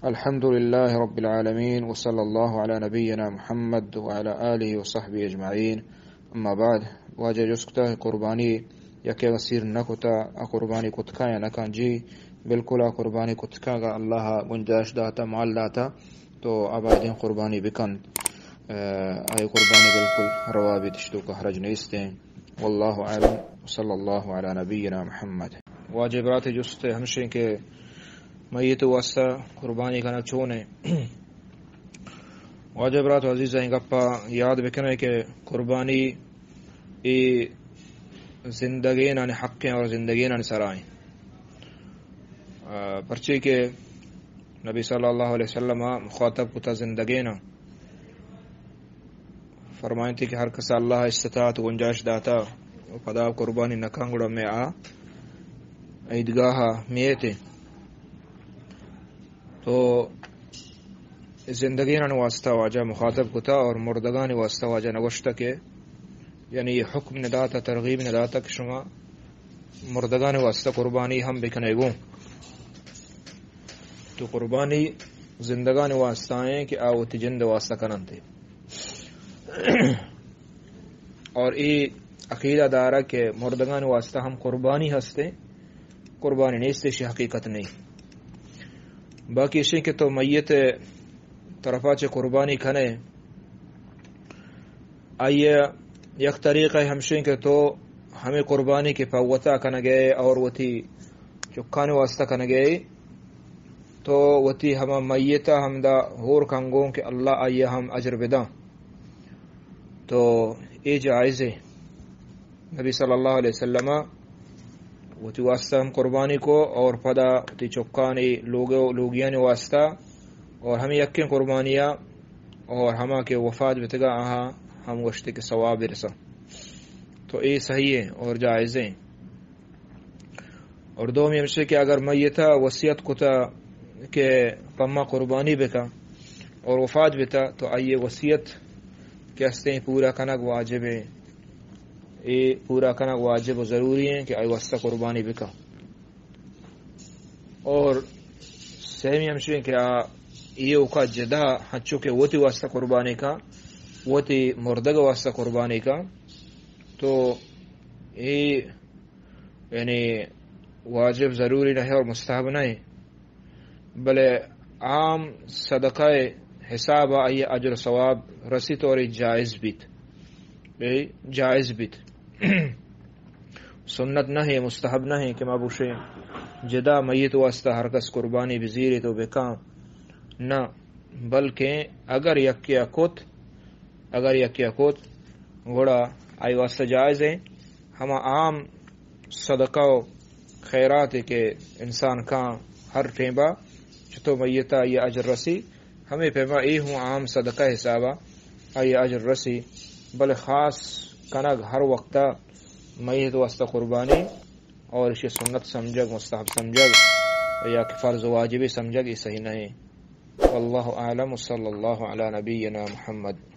الحمد لله رب العالمين، وصلى الله على نبينا محمد وعلى آله وصحبه أجمعين. أما بعد، واجہ جست کتہ قربانی یکے وسیر نہ کتہ، آ قربانی کتکا یا نہ کن؟ جی، بالکل، آ قربانی کتکا، اگاں اللہ گنجائش داتا، مال داتا، تو آ بایدیں قربانی بکنت۔ آ، آئی قربانی بالکل روا بیت، اشی توکا حرج نیستیں۔ واللہ اعلم، وصلی اللہ علی نبینا محمد۔ واجہ برات جست ہمشیں کہ میت واسطہ قربانی کنگ چون ہے؟ واجہ برات عزیزیں، گپا یاد بکنے کہ قربانی اے زندگینانی حق ہیں اور زندگینانی سرائیں۔ آ، پرچے کہ نبی صلی اللہ علیہ وسلم مخاطب کتا زندگینا، فرمائنتی کہ ہر کس اللہ استطاعت گنجائش داتا و پدا قربانی نکن، گڑا میں آ عیدگاہ میتے۔ تو زندگینان واسطہ واجہ مخاطب کتا اور مردگان واسطہ واجہ نگوشتا کہ، یعنی، یہ حکم نداتا، ترغیب نداتا کہ شما مردگان واسطہ قربانی ہم بکنے گوں۔ تو قربانی زندگان واسطہ ہیں کہ آ وتی جند واسطہ کننتے۔ اور اے عقیدہ دارا کہ مردگان واسطہ ہم قربانی ہستے، قربانی نیست، ایشی حقیقت نہیں۔ باقی ایشی کہ تو میت طرفا چہ قربانی کنے، آئی یک طریقہ ہمشیں کہ تو ہمیں قربانی کہ پوتا کنگے اور وتی چکانی واسطہ کنگے، تو وتی ہما میتا ہمدا ہور کنگوں کہ اللہ آئی ہم اجر بداں۔ تو اے جائز ہے۔ نبی صلی اللہ علیہ وسلم وتی واسطہ ہم قربانی کو اور پدا وتی چکانی لوگ-، لوگیانی واسطہ اور ہمیں یکیں قربانیا اور ہما کہ وفات بتگا آہا ہم گوشتے کہ ثواب رسا۔ تو اے صحیح ہے اور جائز ہے۔ اور دومی ہمشہ کہ اگر میتا وصیت کتا کہ پما قربانی بکا اور وفات بتا، تو آئی وصیت کہ ہستیں پورا کنگ واجب ہے۔ اے پورا کنگ واجب و ضروری ہیں کہ آئی واسطہ قربانی بکا۔ اور سیمی ہمشہ کہ آ اے اوکا جدا ہنچو کہ وتی واسطہ قربانی کا، وتی مردگ واسطہ قربانی کا، تو اے یعنی واجب ضروری نہیں اور مستحب نہیں، بلے عام صدقہ حساب آئی اجر و ثواب رسیت اور اے جائز بیت، اے جائز بیت۔ سنت نہیں، مستحب نہیں کہ ما بوشیں جدا میت واسطہ ہر کس قربانی بزیری تو بکاں، نہ، بلکہ اگر یکے کت، اگر یکے کت، گڑا آئی واسطہ جائز ہے۔ ہما عام صدقہ و خیرات کہ انسان کاں ہر ٹیمبا چتو میتا آئی اجر رسی، ہمیں پیما اے ہوں عام صدقہ حسابا آئی اجر رسی، بلے خاص کنگ ہر وقتا میت واسطہ قربانی اور ایشی سنت سمجھگ، مستحب سمجھگ یا کہ فرض و واجبی سمجھگ، اے صحیح نہیں۔ واللہ اعلم، وصلی اللہ علی نبینا محمد۔